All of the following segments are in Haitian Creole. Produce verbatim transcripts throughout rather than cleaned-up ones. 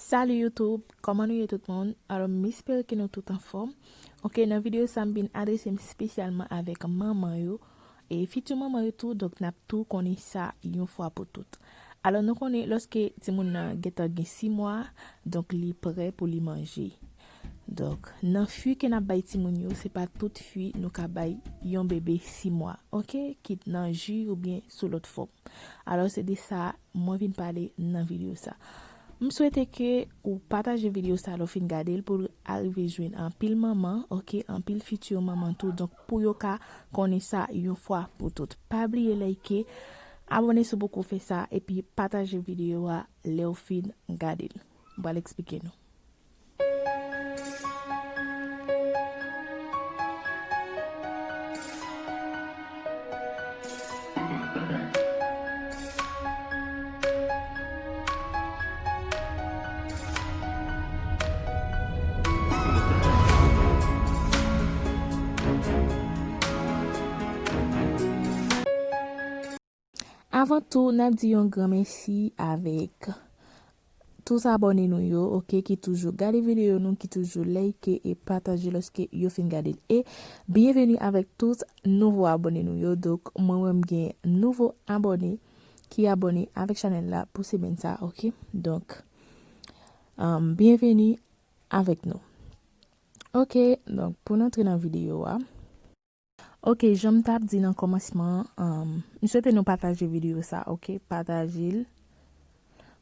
Salut YouTube, kòman nou ye tout moun? Alò, m espere ke nou tout anfòm. Ok, nan videyo sa, m vin adrese m espesyalman avèk manman yo, e fiti manman yo tou, donk n ap tou konnen sa yon fwa pou tout. Alò, nou konnen lòske timoun nan gentan gen sis mwa, donk li prè pou li manje. Donk, nan fwi ke n ap bay timoun yo, se pa tout fwi nou ka bay yon bebe sis mwa, ok? Kit nan ji oubyen sou lòt fòm. Alò, se de sa mwen vin pale nan videyo sa. M swete ke ou pataje videyo sa lè w fin gade l pou l arive jwenn anpil manman, ok, anpil fiti manman tou. Donk, pou yo ka konnen sa yon fwa pou tout. Pa bliye like, abòne si w poko fè sa, epi pataje videyo a lè w fin gade l. M pral eksplike nou. Avan tou, n ap di yon gran mèsi avèk tout abòne nou yo, ok, ki toujou gade videyo nou, ki toujou like e pataje lòske yo fin gade l. E byenveni avèk tout nouvo abòne nou yo. Donk, mwen wè m gen nouvo abòne ki abòne avèk chanèl la pou semèn sa, ok? Donk, um, byenveni avèk nou. Ok, donk, pou n antre nan videyo a. Ok, jan m t ap di nan kòmansman an, um, m swete nou pataje videyo sa, ok? Pataje l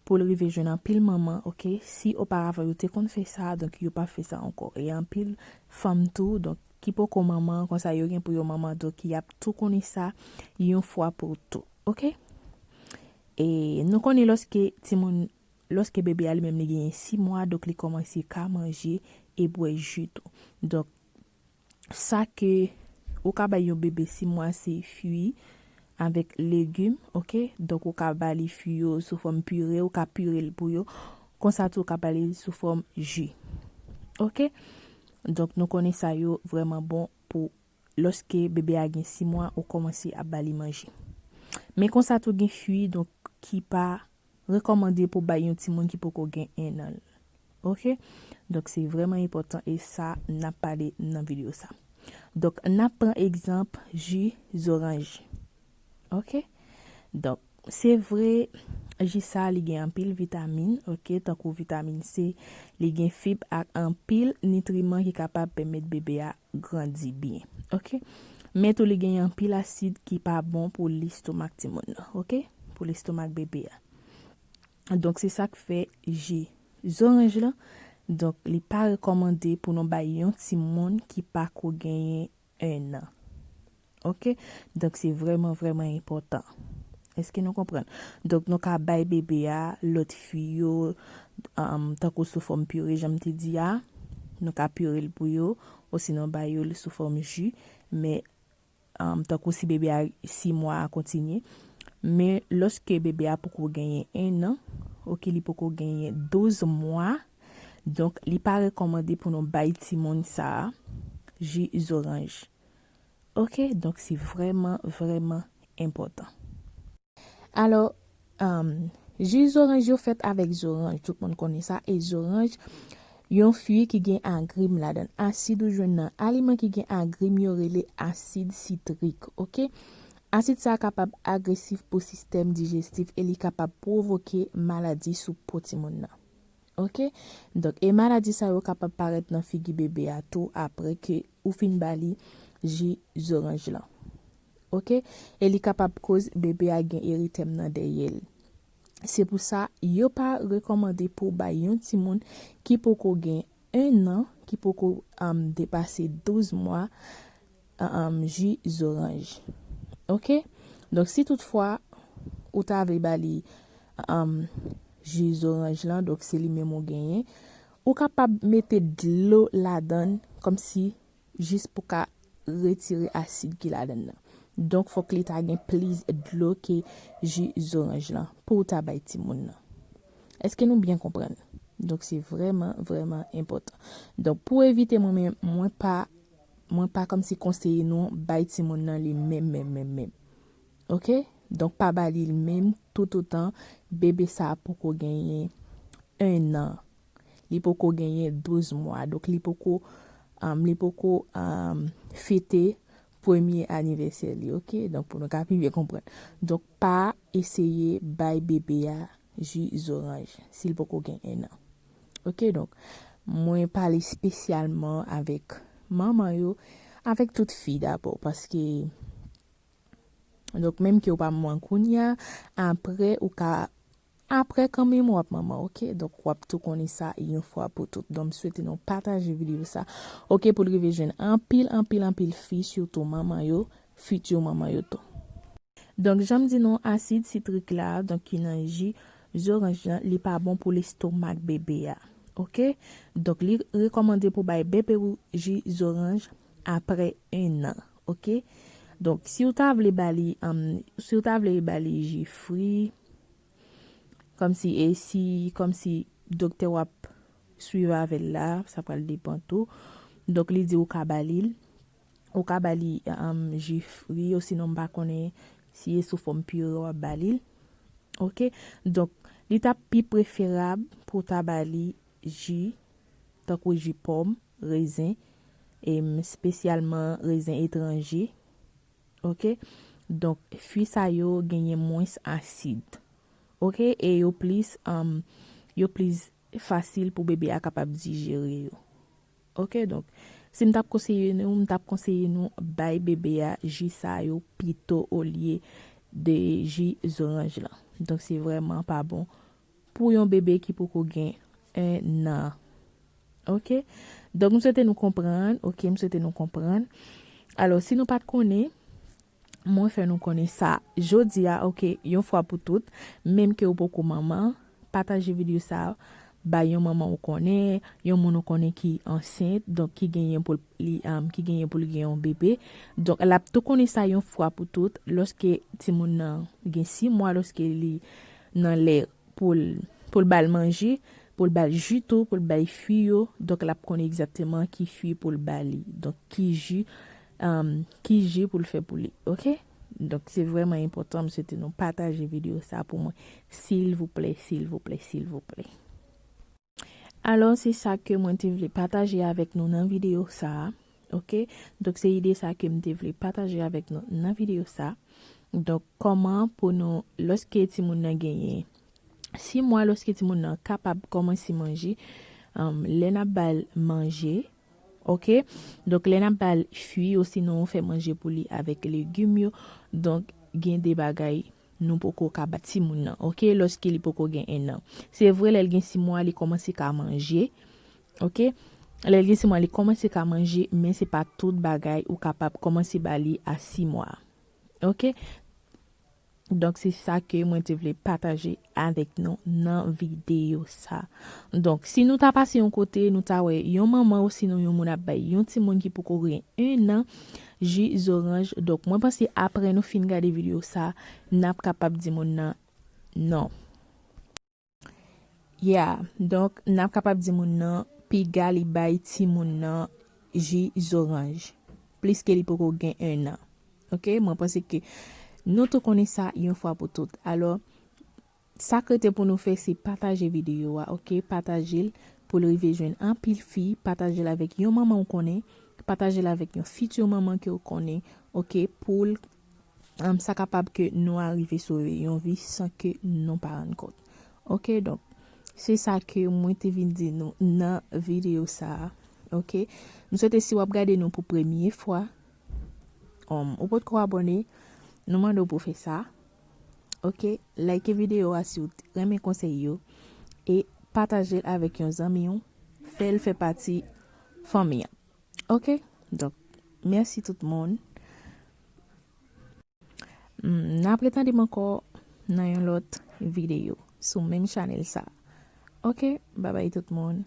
pou l rive jwenn anpil manman, ok? Si oparavan yo te konn fè sa, donk yo p ap fè sa ankò. E anpil fanm tou, donk ki poko manman, konsa yo gen pou yo manman, donk y ap tou konnen sa yon fwa pou tout, ok? E nou konnen lòske timoun, lòske bebe a li menm li genyen sis mwa, donk li kòmanse ka manje e bwè ji tou. Donk, sa ke ou ka bay yon bebe sis mwa se fwi avèk legim, ok? Donk, ou ka ba li fwi yo sou fòm pire, ou ka pire l pou yo. Konsa tou, ou ka ba li sou fòm ji, ok? Donk, nou konnen sa yo vrèman bon pou lòske bebe a gen sis mwa, ou kòmanse ap ba li manje. Men konsa tou gen fwi, donk, ki pa rekòmande pou bay yon timoun ki poko gen en an. Ok? Donk, se vrèman enpòtan e sa, n ap pale nan videyo sa. Donk, n ap pran egzanp ji zoranj. Ok? Donk, se vre, ji sa, li gen anpil vitamin, ok, tankou vitamin C, li gen fib ak anpil nitriman ki kapab pèmèt bebe a grandi byen, ok? Men tou, li gen anpil asid ki pa bon pou lestomak timoun nan, ok? Pou lestomak bebe a. Donk, se sa k fè ji zoranj lan, donk, li pa rekòmande pou nou bay yon timoun ki pa ko genyen en an. Ok? Donk, se vrèman, vrèman enpòtan. Èske nou konprann? Donk, nou ka bay bebe a lòt fwi yo, um, tankou sou fòm pire, jan m te di a. Nou ka pire l pou yo, osinon bay yo l sou fòm ji. Men, um, tankou si bebe a sis mwa a kontinye. Men, lòske bebe a poko genyen en an, ok, li poko genyen douz mwa, donk, li pa rekòmande pou nou bay timoun sa a ji zoranj. Ok, donk se vrèman, vrèman enpòtan. Alò, um, ji zoranj yo fèt avèk zoranj, tout moun konnen sa, e zoranj, yon fwi ki gen agrim ladan l. Asid ou jwenn nan aliman ki gen agrim yo rele asid sitrik, ok? Asid sa a kapab agresif pou sistèm dijestif e li kapab pwovoke maladi sou po timoun nan. Ok? Donk, e maladi sa yo kapab parèt nan figi bebe a tou apre ke ou fin ba li ji zoranj lan. Ok? E li kapab koz bebe a gen eritèm nan dèyè l. Se pou sa, yo pa rekòmande pou bay yon timoun ki poko gen en an, ki poko, um, depase douz mwa, um, ji zoranj. Ok? Donk, si toutfwa ou ta vle ba li, um, ji zoranj lan, donk se li menm ou genyen, ou kapab mete dlo ladan l, kòmsi jis pou ka retire asid ki ladan l lan. Donk, fòk li ta gen plis dlo ke ji zoranj lan pou w ta bay timoun nan. Èske nou byen konprann? Donk, se vrèman, vrèman enpòtan. Donk, pou evite mwen menm, mwen pa, mwen pa kòmsi konseye nou bay timoun nan li menm, menm, menm, menm. Ok? Donk, pa ba li l menm toutotan bebe sa a poko genyen en an. Li poko genyen douz mwa, donk li poko, um, li poko, um, fete premye anivèsè li, oke? Donk, pou nou ka pi byen konprann. Donk, pa eseye bay bebe a ji zoranj si l poko gen en an. Oke, donk, mwen pale espesyalman avèk manman yo, avèk tout fi dabò, paske, donk, menm ke w pa manman kounye a, apre, ou ka, apre kanmenm w ap manman, oke? Donk, w ap tou konnen sa yon fwa pou tout. Donk, m swete nou pataje videyo sa, oke, pou l rive jwenn anpil, anpil, anpil fi, sitou manman yo, fiti manman yo tou. Donk, jan m di nou, asid sitrik la, donk, ki nan ji zoranj lan, li pa bon pou lestomak bebe a. Oke? Donk, li rekòmande pou bay bebe ou ji zoranj apre en an. Oke? Donk, si w ta vle ba li, um, si w ta vle ba li ji fri, kòmsi, e si, kòmsi doktè w ap swiv avè l la, sa pral depann tou. Donk, li di ou ka ba li l. Ou ka ba li, um, ji fri, osinon m pa konnen si e sou fòm pire w ap ba li l. Oke? Donk, li t ap pi preferab pou w ta ba li ji, tankou ji pòm, rezen, e m, espesyalman rezen etranje. Oke? Donk, fwi sa yo genyen mwens asid. Oke? E yo plis, um, yo plis fasil pou bebe a kapab dijere yo. Oke, donk, si m t ap konseye nou, m t ap konseye nou bay bebe a ji sa yo pito olye de ji zoranj lan. Donk, se vrèman pa bon pou yon bebe ki poko gen en an. Oke? Donk, m swete nou konprann. Oke, m swete nou konprann. Alò, si nou pa t konnen, mwen fè nou konnen sa jodi a, oke, yon fwa pou tout, menm ke w poko manman, pataje videyo sa a, bay yon manman ou konnen, yon moun ou konnen ki ansent, donk ki genyen pou l, li, um, ki genyen pou l gen yon bebe. Donk, l ap tou konnen sa yon fwa pou tout, lòske timoun nan gen sis mwa, lòske li nan lè pou l, pou l ba l manje, pou l ba l ji tou, pou l bay fwi yo. Donk, l ap konnen egzakteman ki fwi pou l ba li. Donk, ki ji, um, ki ji pou l fè pou li. Oke? Donk, se vrèman enpòtan, m swete nou pataje videyo sa pou mwen. Silvouplè, silvouplè, silvouplè. Alò, se sa ke mwen te vle pataje avèk nou nan videyo sa a. Oke? Donk, se ide sa ke m te vle pataje avèk nou nan videyo sa. Donk, kòman pou nou, lòske timoun nan genyen sis mwa, lòske timoun nan kapab kòmanse manje, um, lè n ap ba l manje, oke? Donk, lè n ap ba l fwi, osinon fè manje pou li avèk legim yo, donk, gen de bagay nou poko ka ba timoun nan, oke? Lòske li poko gen en an. Se vre, lè l gen sis mwa, li kòmanse ka manje, oke? Lè l gen sis mwa, li kòmanse ka manje, men se pa tout bagay ou kapab kòmanse ba li a sis mwa, oke? Donk, se sa ke mwen te vle pataje avèk nou nan videyo sa. Donk, si nou ta pase yon kote, nou ta wè yon manman osinon yon moun ap bay yon timoun ki poko gen en an ji zoranj. Donk, mwen panse apre nou fin gade videyo sa, n ap kapab di moun nan non. Yeah, donk, n ap kapab di moun nan piga li bay timoun nan ji zoranj, pliske li poko gen en an. Oke, mwen panse ke nou tou konnen sa yon fwa pou tout. Alò, sa k rete pou nou fè, se pataje videyo a, oke? Pataje l pou l rive jwenn anpil fi, pataje l avèk yon manman ou konnen, pataje l avèk yon fiti manman ke w konnen, oke? Pou l, um, sa kapab ke nou arive sove yon vi san ke nou pa rann kont. Oke, donk, se sa ke mwen te vin di nou nan videyo sa a, oke? M swete si w ap gade nou pou premye fwa, um, ou potko abòne, nou mande w pou fè sa. Oke, like videyo a si w t-, renmen konsèy yo, e pataje l avèk yon zanmi w, fè l fè pati fanmi an. Oke, donk, mèsi tout moun. Mm, n ap retande m ankò nan yon lòt videyo sou menm chanèl sa. Oke, babay tout moun.